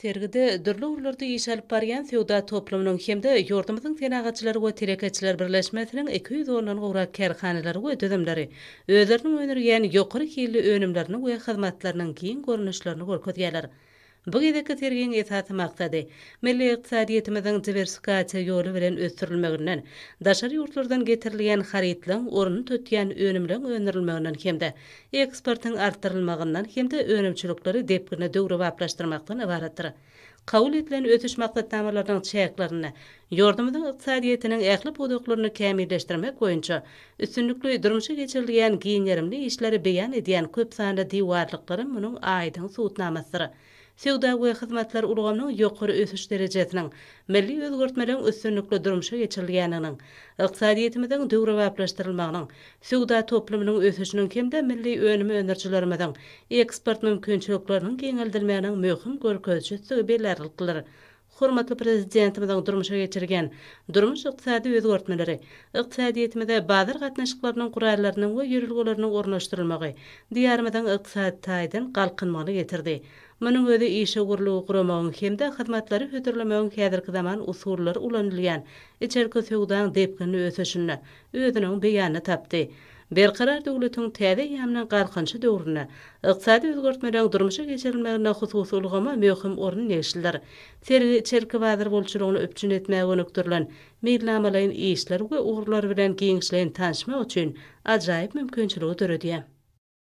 Sergide dürli ugurlarda iş alyp barýan söwda toplumynyň hem-de ýurdumyzyň Senagatçylar we telekeçiler birleşmesiniň 200 ondan gowrak kärhanalary we düzümleri özleriniň öndürýän ýokary hilli önümlerini we hyzmatlarynyň giň görnüşlerini görkezýärler. Bu gezekki sergiň esasy maksady, milli ykdysadyýetimiziň diwersifikasiýa ýoly bilen ösdürilmeginden, daşary ýurtlardan getirilýän harytlaryň ornuny tutýan önümleň öndürilmeginden hem-de eksportyň artdyrylmagyndan hem-de önümçilikleri depginli döwrebaplaşdyrmakdan ybaratdyr. Kabul edilen ösüş maksatnamalarynyň çäklerinde ýurdumyzyň ykdysadyýetiniň ähli pudaklaryny kämilleşdirmek boýunça üstünlikli durmuşa geçirilýän giň gerimli işleri beýan edýän köpsanly diwarlyklar munuň aýdyň subutnamasydyr. Söwda we hyzmatlar ulgamynyň ýokary ösüş derejesiniň, milli özgertmeleriň üstünlikli durmuşa geçirilýändiginiň, ykdysadyýetimiziň döwrebaplaşdyrylmagynyň, söwda toplumynyň ösüşiniň hem-de milli önüm öndürijilerimiziň eksport mümkinçilikleriniň giňeldilmeginiň möhüm görkezijisidigi bellärliklidir. Hormatly Prezidentimiziň durmuşa geçirýän durmuş-ykdysady özgertmeleri, ykdysadyýetimize bazar gatnaşyklarynyň gurallarynyň we ýörelgeleriniň ornaşdyrylmagy Diýarymyzyň ykdysady taýdan galkynmagyna getirdi. Munuň özi işewürligi guramagyň hem-de hyzmatlary hödürlemegiň häzirki zaman usullary ulanylýan içerki söwdaň depginli ösüşinde özüniň beýanyny tapdy. Berkarar döwletiň täze eýýamynyň Galkynyşy döwründe ykdysady özgertmeleriň durmuşa geçirilmeginde hususy ulgama möhüm orun degişlidir. Sergi içerki bazar bolçulygyny üpjün etmäge gönükdirilen meýilnamalaýyn işler we ugurlar bilen giňişleýin tanyşmak üçin ajaýyp mümkinçiligi döredýär.